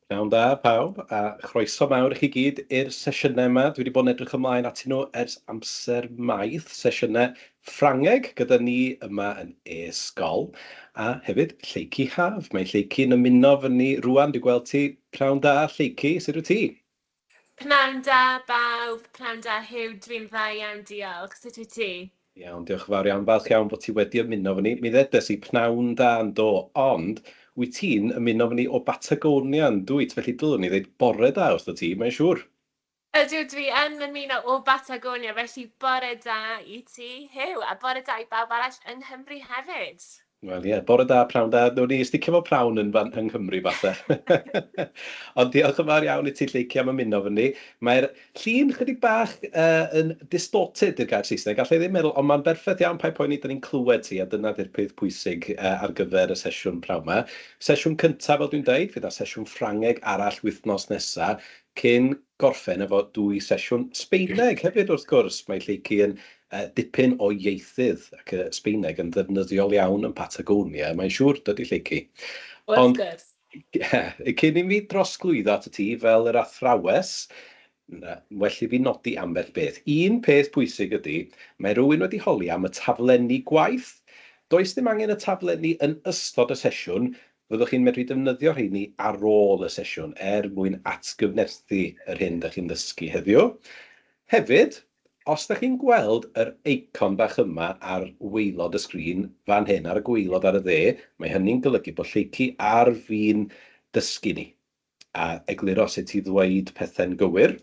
Pnawn da pawb, a chroeso mawr i chi gyd i'r sesiynau yma. Dwi wedi bod yn edrych ymlaen atyn nhw ers amser maith, sesiynau Ffrangeg gyda ni yma yn e-sgol, a hefyd Lleucu Haf. Mae Lleucu'n ymuno fyny rŵan, dwi'n gweld ti. Pnawn da Lleucu, sut wyt ti? Pnawn da bawb, pnawn da Huw, dwi'n dda iawn diolch, sut wyt ti? Iawn, diolch yn fawr iawn, falch iawn bod ti wedi ymuno efo ni. Mi ddedes i pnawn da yn do, ond wyt ti'n ymuno efo ni o Batagonia yn dwyt, felly dylwn i ddeud bore da wrtho ti, mae'n siŵr. Ydw, dwi yn ymuno o Batagonia, felly bore da i ti Huw, a bore da i bawb arall yng Nghymru hefyd. Wel ie, bore da, pnawn da. Wnawn ni sticio fo prawn yn fan yng Nghymru falle. Ond diolch yn fawr iawn i ti Lleucu am ymuno efo ni. Mae'r llun chydig bach uh, yn distorted i'r gair Saesneg, allai ddim meddwl, ond mae'n berffaith iawn, paid poeni, da ni'n clywed ti, a dyna di'r peth pwysig uh, ar gyfer y sesiwn prawn 'ma. Sesiwn cyntaf, fel dwi'n deud, fydd 'na sesiwn Ffrangeg arall wythnos nesa, cyn gorffen efo dwy sesiwn Sbaeneg hefyd wrth gwrs. Mae Lleucu yn dipyn o ieithydd ac y Sbaeneg yn ddefnyddiol iawn yn Patagonia, mae'n siŵr, dydy Lleucu? Wrth Ond gwrs. cyn i mi drosglwyddo atat ti fel yr athrawes, well i fi nodi ambell beth. Un peth pwysig ydy, mae rhywun wedi holi am y taflenni gwaith. Does ddim angen y taflenni yn ystod y sesiwn, fyddwch chi'n medru defnyddio rheini ar ôl y sesiwn er mwyn atgyfnerthu yr hyn dach chi'n ddysgu heddiw. Hefyd, os dach chi'n gweld yr eicon bach yma ar waelod y sgrin, fan hyn ar y gwaelod ar y dde, mae hynny'n golygu bod Lleucu ar fin dysgu ni a egluro sut i ddweud pethau'n gywir.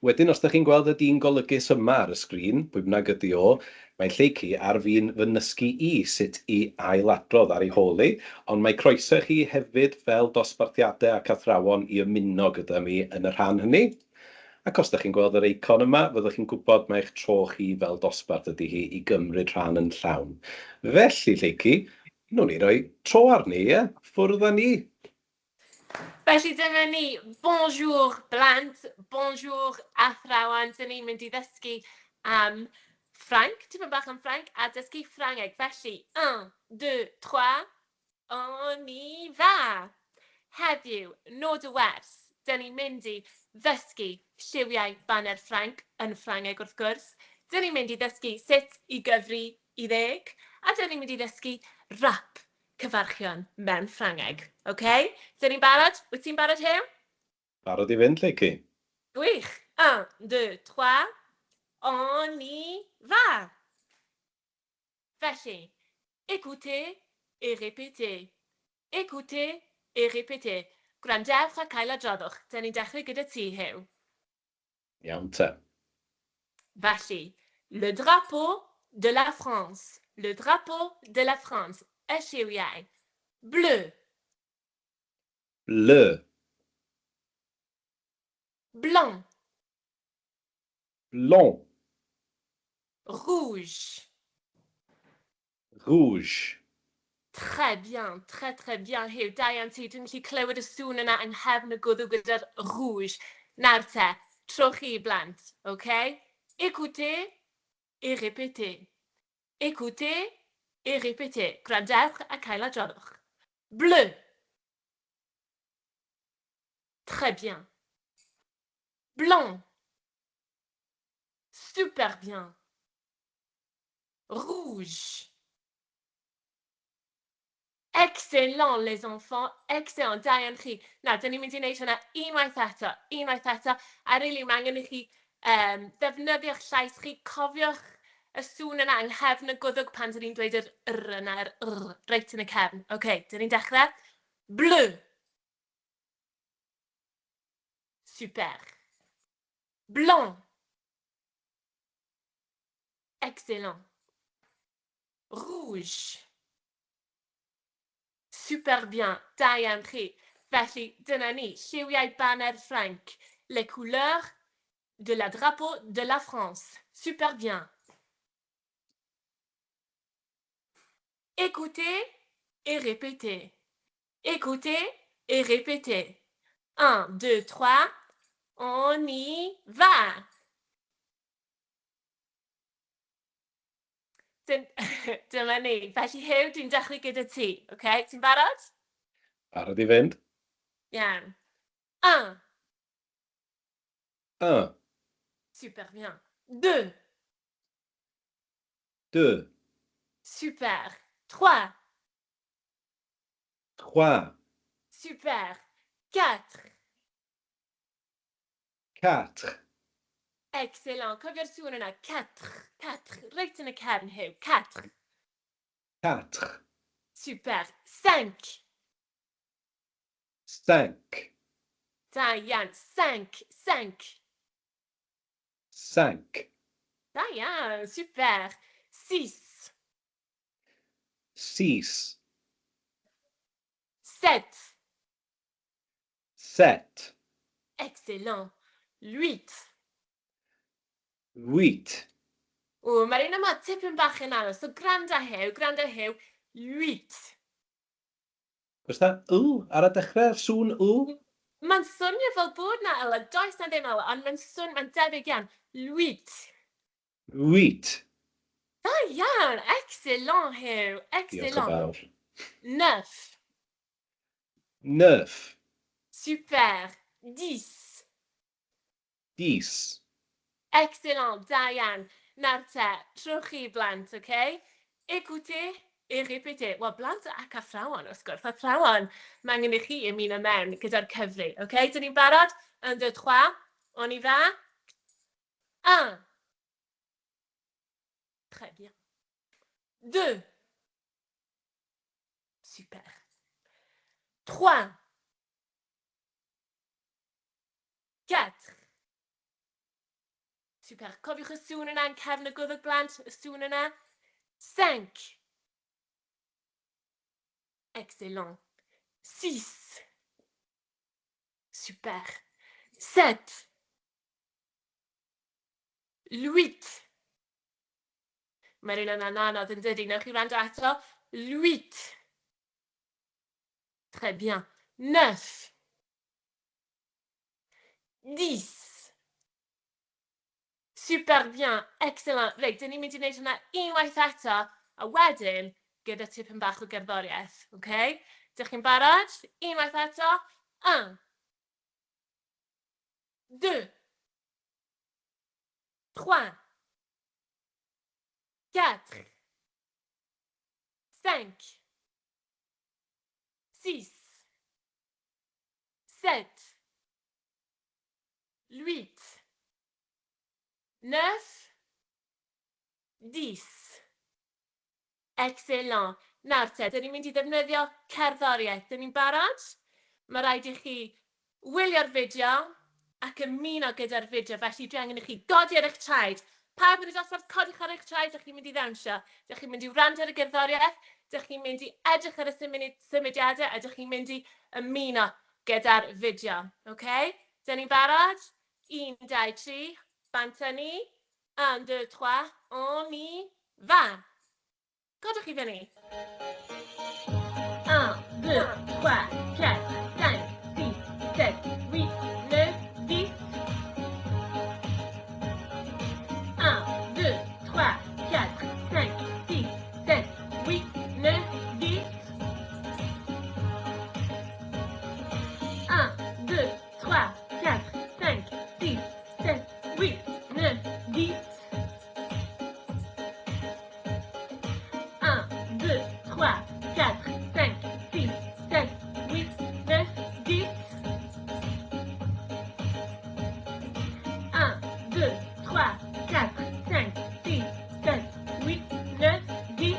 Wedyn, os dach chi'n gweld y dyn golygus yma ar y sgrin, pwy bynnag ydy o, mae Lleucu ar fin fy nysgu i sut i ailadrodd ar ei hôl i, ond mae croeso i chi hefyd fel dosbarthiadau ac athrawon i ymuno gyda mi yn y rhan hynny. Ac os dach chi'n gweld yr eicon yma, fyddwch chi'n gwybod mai'ch tro chi fel dosbarth ydy hi i gymryd rhan yn llawn. Felly, Lleucu, wnawn ni roi tro arni, ie? Ffwrdd â ni! Felly dyma ni, bonjour blant, bonjour athrawon, dyn ni'n mynd i ddysgu am Ffrainc, tipyn bach am Ffrainc a dysgu Ffrangeg. Felly, un, deux, trois, on y va! Heddiw, nod y wers, dyn ni'n mynd i ddysgu lliwiau baner Ffrainc, yn Ffrangeg wrth gwrs. Dyn ni'n mynd i ddysgu sut i gyfri i ddeg, a dyn ni'n mynd i ddysgu rap cyfarchion mewn Ffrangeg. Ok? Dyn ni'n barod? Wyt ti'n barod Huw? Barod i fynd, Lleucu. Gwych! Un, deux, trois, on y va! Felly, écoutez et répétez. Écoutez et répétez. Gwrandewch ac ailadroddwch. Dyn ni'n dechrau gyda ti, Huw. Iawn te. Felly, le drapeau de la France, le drapeau de la France, y lliwiau. Bleu. Bleu. Blanc. Blanc. Rouge. Rouge. Très bien, très très bien Huw, da iawn ti, dwi'n gallu clywed y sŵn yna yng nghefn y gwddw gyda'r rouge. Nawr te, tro chi blant, ok? Écoutez et répétez. Écoutez et répétez. Gwrandewch ac ailadroddwch. Bleu. Très bien. Blanc. Super bien. Rouge. Excellent, les enfants, excellent, da iawn chi. Nawr, dyn ni'n mynd i wneud hwnna unwaith eto, unwaith eto, a rili, mae angen i chi um, ddefnyddio'ch llais chi, cofiwch y sŵn yna yng nghefn y gwddwg pan dyn ni'n dweud yr r yna, yr r, reit yn y cefn. Oce, okay, dyn ni'n dechrau. Bleu. Super. Blanc. Excellent. Rouge. Super bien. Da iawn chi. Felly, dyna ni. Lliwiau baner Ffrainc. Les couleurs de la drapeau de la France. Super bien. Écoutez et répétez. Écoutez et répétez. Un, deux, trois. On y va. Dyn, dyma ni. Felly Huw, dwi'n dechrau gyda ti, oce? Okay? Ti'n barod? Barod i fynd. Iawn. Un. Un. Super bien. Deux. Deux. Super. Trois. Trois. Super. Quatre. Quatre. Excellent. Cofio'r sŵn yna. Quatre. Quatre. Reit yn y cefn, Huw. Quatre. Quatre. Super. Cinq. Cinq. Da iawn. Cinq. Cinq. Cinq. Da iawn. Super. Six. Six. Sept. Sept. Excellent. Huit. Huit. O, mae'r un yma tipyn bach yn anodd. So gwranda Huw, gwranda Huw. Huit. Oes 'na l ar y dechrau? Sŵn l? Mae'n swnio fel bod 'na l, a does 'na ddim l, ond mae'n swn, mae'n debyg iawn. Huit. Huit. Da iawn! Excellent, Huw. Diolch yn Excellent. fawr. Neuf. Neuf. Super. Dix. Dix. Excellent, da iawn. Nawr te, trowch chi blant, ok? Écoutez et répétez. Wel, blant ac athrawon, wrth gwrs. Athrawon, mae angen i chi ymuno mewn gyda'r cyfri, ok? Dyn ni'n barod? Un, deux, trois, on y va? Un. Très bien. Deux. Super. Trois. Quatre. Super. Cofiwch y sŵn yna yn cefn y gwddwg blant, y sŵn yna. Cinq. Excellent. Six. Super. Sept. Huit. Mae'r un yna'n anodd yn dydi? Newch chi wrando eto. Huit. Très bien. Neuf. Dix. Super bien. Excellent. Reit, dyn ni'n mynd i wneud hwnna unwaith eto, a wedyn gyda tipyn bach o gerddoriaeth. Okay? Dych chi'n barod? Unwaith eto. Un. Deux. Trois. Quatre. Cinq. Six. Sept. Huit. Neuf. Dix. Excellent. Nawr te, dyn ni'n mynd i ddefnyddio cerddoriaeth. Dyn ni'n barod? Mae rhaid i chi wylio'r fideo ac ymuno gyda'r fideo. Felly dwi angen i chi godi ar eich traed. Pawb yn y dosbarth, codwch ar eich traed, dych chi'n mynd i ddawnsio. Dych chi'n mynd i wrando ar y gerddoriaeth, dych chi'n mynd i edrych ar y symudiadau a dych chi'n mynd i ymuno gyda'r fideo. Okay? Dyn ni'n barod? Un, dau, tri, bant â ni. Un, deux, trois, on y va. Codwch i fyny. Un, deux, trois, quatre, cinq, six, sept, huit, neuf, dix. Un, deux, trois, quatre, cinq, six, sept, huit, neuf, dix. Un, deux, trois, quatre, cinq, six, sept, huit, neuf, dix. Un, deux, trois, quatre, cinq, six, sept, huit, neuf, dix. Un, deux, trois, quatre, cinq, six, sept, huit, neuf, dix.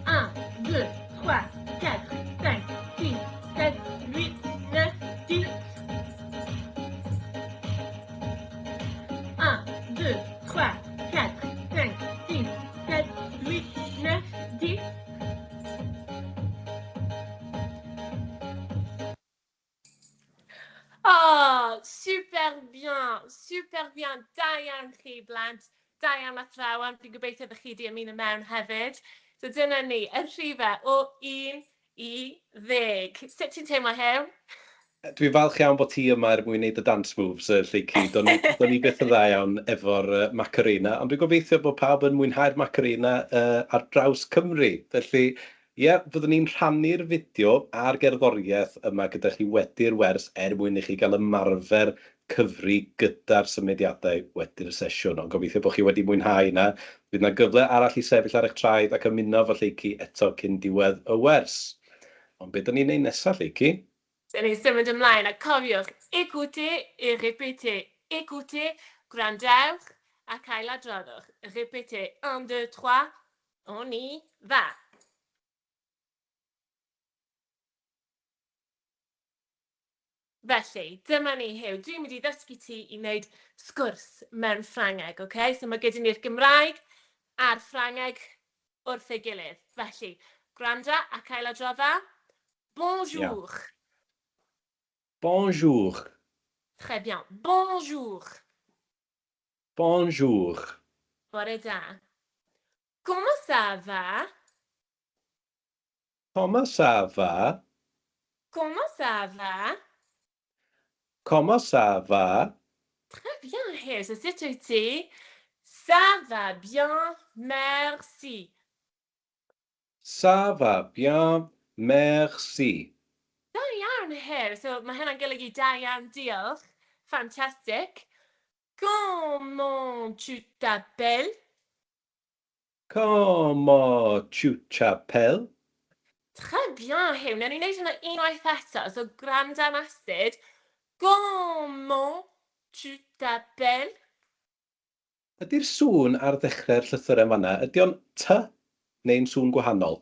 Un, deux, trois, quatre, cinq, six, sept, huit, neuf, dix. Un, deux, trois, quatre, cinq, six, sept, huit, neuf, dix. Oh, super bien, super bien. Da iawn chi, blant. Da iawn athrawon. Fi'n gobeithio bod chi wedi ymuno mewn hefyd. So dyna ni, y rhifau o 1 i 10. Sut ti'n teimlo, Huw? Dwi'n falch iawn bod ti yma er mwyn wneud y dance moves, Lleucu. Do'n i byth yn dda iawn efo'r Macarena, ond dwi'n gobeithio bod pawb yn mwynhau'r Macarena ar draws Cymru. Felly, ie, Ie, fyddwn ni'n rhannu'r fideo a'r gerddoriaeth yma gyda chi wedi'r wers er mwyn i chi gael ymarfer cyfri gyda'r symudiadau wedi'r sesiwn. Ond gobeithio bod chi wedi mwynhau hynna. Fydd 'na gyfle arall i sefyll ar eich traed ac ymuno efo Lleucu eto cyn diwedd y wers. Ond be dan ni'n neud nesaf, Lleucu? Dyn ni'n symud ymlaen a cofiwch, écoutez et répétez, écoutez, gwrandewch ac ailadroddwch. Répétez, un, deux, trois, on y va. Felly, dyma ni Huw, dwi'n mynd i ddysgu ti i wneud sgwrs mewn Ffrangeg, ok? So mae gyda ni'r Gymraeg a'r Ffrangeg wrth ei gilydd. Felly, gwranda ac ailadrodda. Bonjour. Yeah. Bonjour. Très bien. Bonjour. Bonjour. Bore da. Comment ça va? Comment ça va? Comment ça va? Comment ça va? Très bien, Huw. So sut wyt ti? Ça va bien, merci. Ça va bien, merci. Da iawn, Huw. So mae hynna'n golygu da iawn, diolch. Fantastic. Comment tu t'appelles? Comment tu t'appelles? Très bien, Huw. Wnawn ni wneud hwnna unwaith eto. So gwranda yn astud. Comment tu t'appelles? Ydy'r sŵn ar ddechrau'r llythyren fan'na, ydy o'n t neu'n sŵn gwahanol?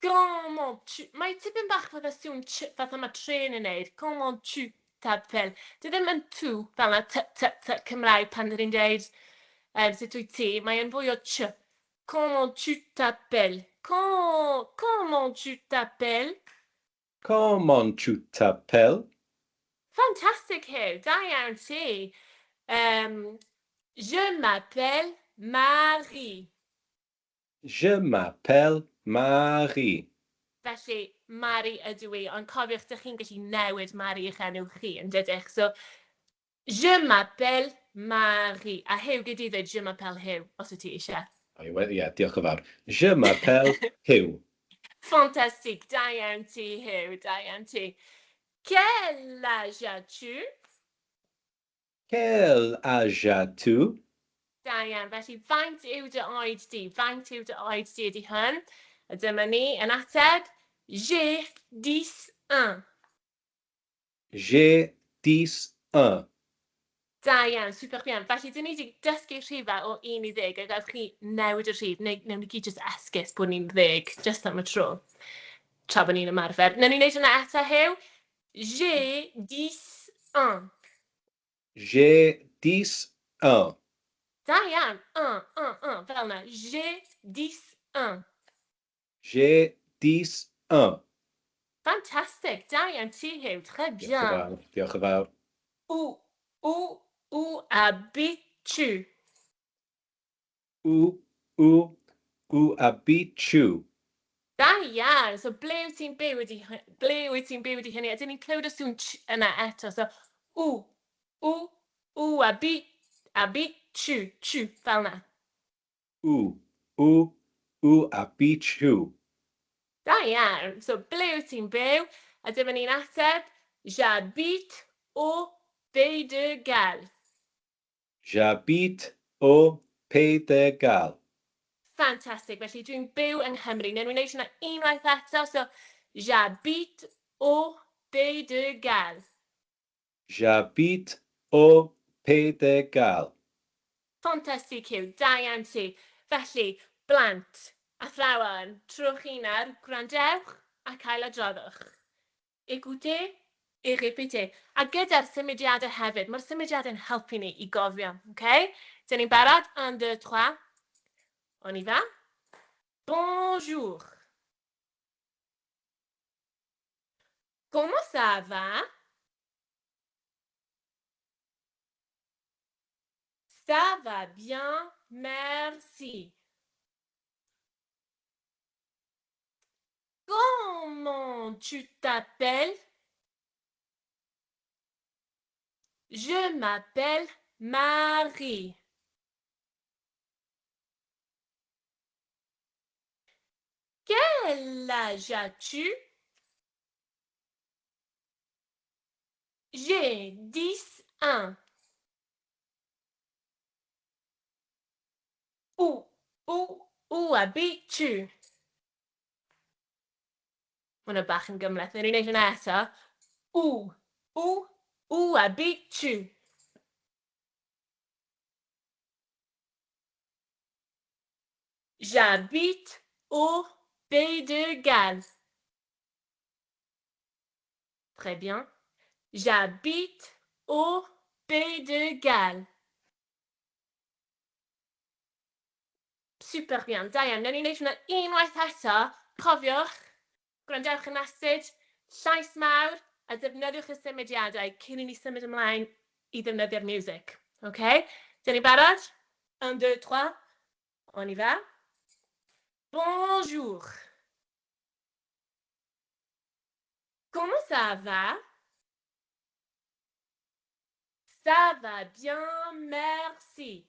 Comment tu... Mae tipyn bach fatha sŵn ch, fatha mae trên yn neud. Comment tu t'appelles? Dyw e ddim yn tu fel 'na t t t Cymraeg pan dyn ni'n deud sut wyt ti. Mae e'n fwy o ch. Comment tu t'appelles? Comment tu t'appelles? Comment tu t'appelles? Fantastic, Huw. Da iawn ti. Je m'appelle Marie. Je m'appelle Marie. Felly, Mari ydw i, ond cofiwch, dych chi'n gallu newid Mari i'ch enw chi, yn dydych? So, je m'appelle Marie. A Huw, gei di ddweud je m'appelle Huw, os wyt ti eisiau. O, ie, diolch yn fawr. Je m'appelle Huw. Fantastic. Da iawn ti, Huw. Da iawn ti. Quel âge as-tu? Quel âge as-tu? Da iawn. Felly, faint yw dy oed di? Faint yw dy oed di ydy hwn? A dyma ni yn ateb. J'ai dix ans. J'ai dix ans. Da iawn, super bien. Felly, dyn ni wedi dysgu rhifau o 1 i 10, a gewch chi newid y rhif, neu wnawn ni gyd jyst esgus bod ni'n 10, jyst am y tro, tra bod ni'n ymarfer. Wnawn ni wneud hwnna eto, Huw? J'ai dix ans. J'ai dix ans. Da iawn. Un, un, un, fel yna. J'ai dix ans. J'ai dix ans. Fantastic. Da iawn ti, Huw. Très Diolch yn bien. fawr. Diolch yn fawr. Où, où, où habites-tu? Où, où, où habites-tu? Da iawn. So ble wyt ti'n byw ydi ble wyt ti'n byw ydi hynny? A dyn ni'n clywed y sŵn ch yna eto. So où, où, où habites-tu, tu, fel yna. Où, où, où habites-tu? Da iawn. So ble wyt ti'n byw? A dyma ni'n ateb. J'habite au Pays de Galles. J'habite au Pays de Galles. Fantastic. Felly dwi'n byw yng Nghymru. Wnawn ni wneud hwnna unwaith eto. So j'habite au Pays de Galles. J'habite au Pays de Galles. Fantastic, Huw. Da iawn ti. Felly, blant, athrawon, trowch chi nawr, gwrandewch ac ailadroddwch. Écoutez et répétez. A gyda'r symudiadau hefyd, mae'r symudiadau'n helpu ni i gofio. Okay? Dyn ni'n barod? Un, deux, trois. On y va. Bonjour. Comment ça va? Ça va bien, merci. Comment tu t'appelles? Je m'appelle Marie. Quel âge as-tu? J'ai 10 ans. Où, où, où habites-tu? Mae hwnna bach yn gymhleth. Wnawn ni wneud hwnna eto. Où, où, où habites-tu? J'habite au Pays de Galles. Très bien. J'habite au Pays de Galles. Super bien. Da iawn. Wnawn ni wneud hwnna unwaith eto. Cofiwch, gwrandewch yn astud, llais mawr, a defnyddiwch y symudiadau cyn i ni symud ymlaen i ddefnyddio'r music. OK? Dyn ni'n barod? Un, deux, trois. On y va. Bonjour. Comment ça va? Ça va bien, merci.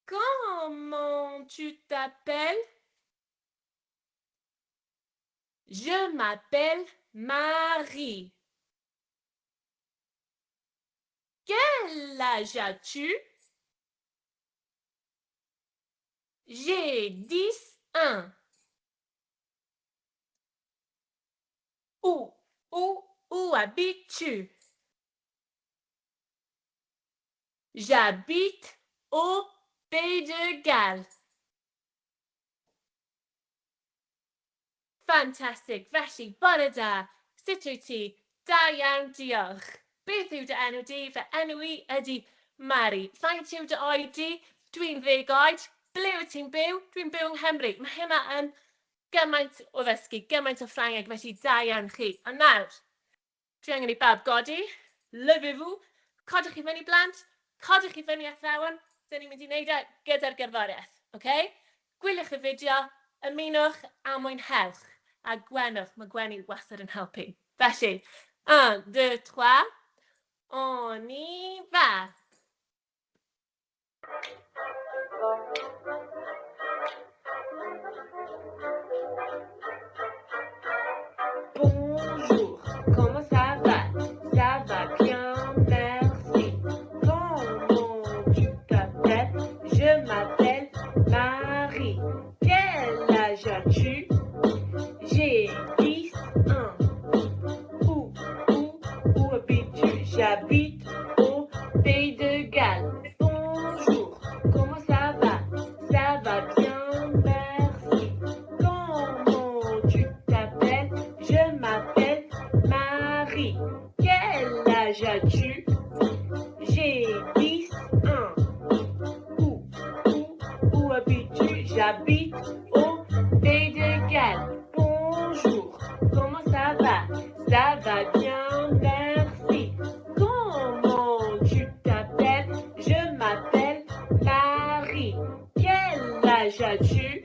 Comment tu t'appelles? Je m'appelle Marie. Quel âge as-tu? J'ai 10 ans. Où, où, où habites-tu? J'habite au Pays de Galles. Fantastic. Felly, bore da. Sut wyt ti? Da iawn, diolch. Beth yw dy enw di? Fy enw i ydy Mari. Faint yw dy oed di? Dwi'n 10 oed. Ble wyt ti'n byw? Dwi'n byw yng Nghymru. Mae hynna yn gymaint o ddysgu, gymaint o Ffrangeg, felly da iawn chi. Ond nawr, dwi angen i bawb godi. Levez-vous. Codwch chi fyny blant, codwch chi fyny athrawon. Dyn ni'n mynd i wneud e gyda'r gerddoriaeth, ok? Gwyliwch y fideo, ymunwch a mwynhewch. A gwenwch, mae gwenu wastad yn helpu. Felly, un, deux, trois, on y va! Bonjour, comment ça va? Ça va bien, merci. Comment tu t'appelles? Je m'appelle Marie. Quel âge as-tu? J'ai 10 ans. Où, où, où habites-tu? J'habite au Pays de Galles. Bonjour, comment ça va? Ça va bien, merci. Comment tu t'appelles? Je m'appelle Marie. Quel âge as-tu? J'ai 10 ans. Où, où, où habites-tu? J'habite au Pays de Galles. Bonjour, comment ça va? Ça va bien, merci. Comment tu t'appelles? Je m'appelle Marie. Quel âge as-tu?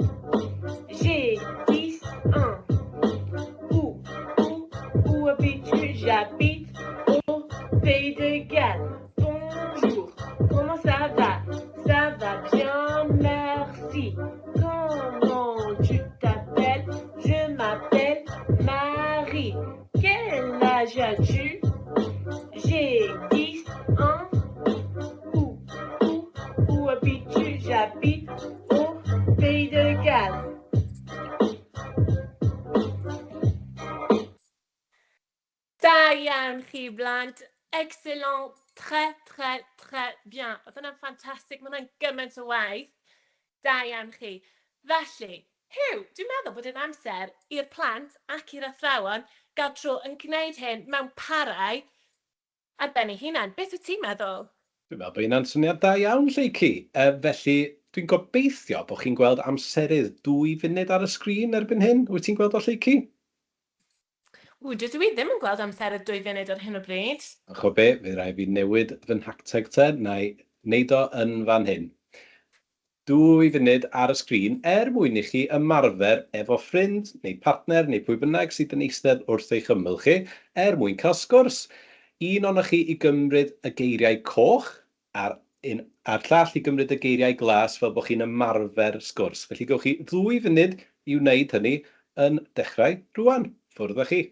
J'ai 10 ans. Où, où, où habites-tu? J'habite au Pays de Galles. Bonjour, comment ça va? Ça va bien, merci. Comment tu t'appelles? Je m'appelle Marie. Quel âge as-tu? J'ai 10 ans. Où, où, où habites-tu? J'habite au Pays de Galles. Da iawn chi blant. Excellent. Très, très, très bien. Oedd hwnna'n ffantastig. Mae hwnna'n gymaint o waith. Da iawn chi. Felly, Huw, dwi'n meddwl bod e'n amser i'r plant ac i'r athrawon gael tro yn gwneud hyn mewn parau ar ben eu hunain. Beth wyt ti'n meddwl? Dwi'n meddwl bod hynna'n syniad da iawn, Lleucu. Felly, dwi'n gobeithio bod chi'n gweld amserydd 2 funud ar y sgrin erbyn hyn. Wyt ti'n gweld o, Lleucu? Ww, dydw i ddim yn gweld amserydd 2 funud ar hyn o bryd. A ch'mo' be, fydd rhaid fi newid fy nhacteg te, wna i wneud o yn fan hyn. 2 funud ar y sgrin er mwyn i chi ymarfer efo ffrind neu partner neu pwy bynnag sydd yn eistedd wrth eich ymyl chi er mwyn cael sgwrs. Un ohonoch chi i gymryd y geiriau coch a'r Un a'r llall i gymryd y geiriau glas fel bod chi'n ymarfer sgwrs. Felly gewch chi ddwy funud i wneud hynny yn dechrau rŵan. Ffwrdd â chi.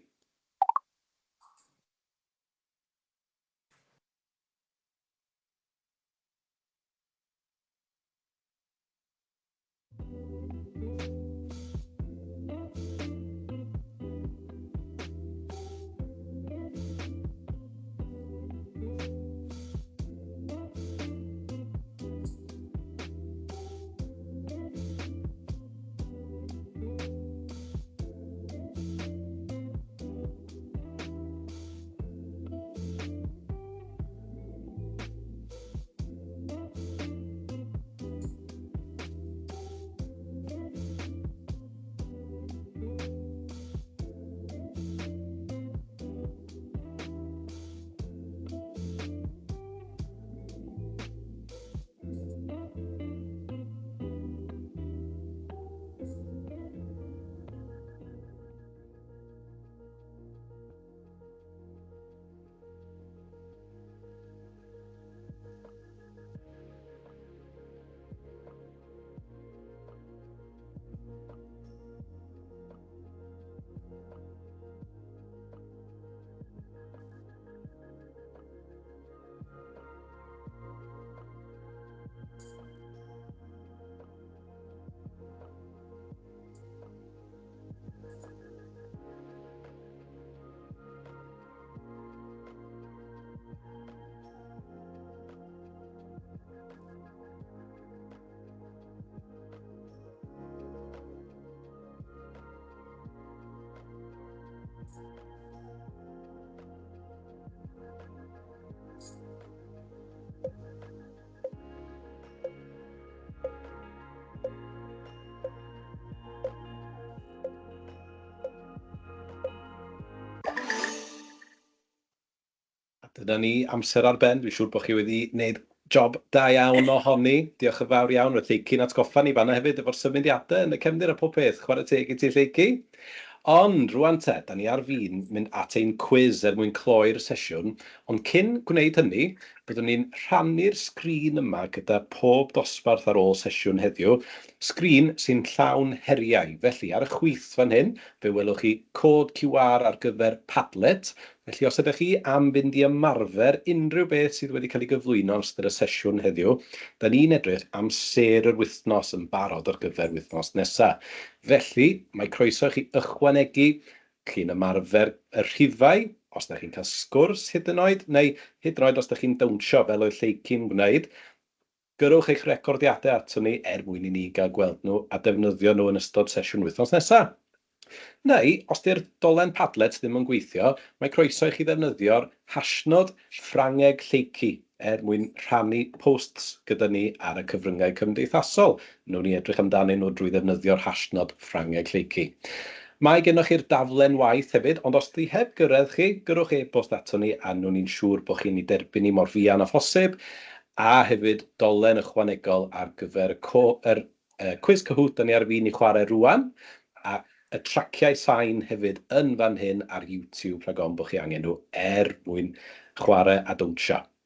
A dyna ni, amser ar ben. Dwi'n siŵr bod chi wedi gwneud job da iawn ohoni. Diolch yn fawr iawn. Roedd Lleucu'n atgoffa ni fan'na hefyd efo'r symudiadau yn y cefndir a pob peth. Chwarae teg i ti, Lleucu. Ond rŵan te, da ni ar fin mynd at ein cwis er mwyn cloi'r sesiwn. Ond cyn gwneud hynny, byddwn ni'n rhannu'r sgrin yma gyda pob dosbarth ar ôl sesiwn heddiw. Sgrin sy'n llawn heriau. Felly, ar y chwith fan hyn, fe welwch chi cod QR ar gyfer Padlet. Felly, os ydych chi am fynd i ymarfer unrhyw beth sydd wedi cael ei gyflwyno yn ystod y sesiwn heddiw, da ni'n edrych am sêr yr wythnos yn barod ar gyfer wythnos nesaf. Felly, mae croeso i chi ychwanegu, chi'n ymarfer y rhifau, os da chi'n cael sgwrs hyd yn oed, neu hyd yn oed os da chi'n dawnsio fel oedd Lleucu'n gwneud. Gyrrwch eich recordiadau aton ni er mwyn i ni gael gweld nhw a defnyddio nhw yn ystod sesiwn wythnos nesaf. Neu, os 'di'r dolen Padlet ddim yn gweithio, mae croeso i chi ddefnyddio'r hashnod Ffrangeg Lleucu er mwyn rhannu posts gyda ni ar y cyfryngau cymdeithasol. Wnawn ni edrych amdanyn nhw drwy ddefnyddio'r hashnod Ffrangeg Lleucu. Mae gennoch chi'r daflen waith hefyd, ond os 'di heb gyrraedd chi, gyrrwch e-bost aton ni a wnawn ni'n siŵr bod chi'n ei derbyn ni mor fuan â phosib. A hefyd dolen ychwanegol ar gyfer y co- yr yy cwis Kahoot dan ni ar fin ei chwarae rŵan, a y traciau sain hefyd yn fan hyn ar YouTube rhag ofn bod chi angen nhw er mwyn chwarae a dawnsio.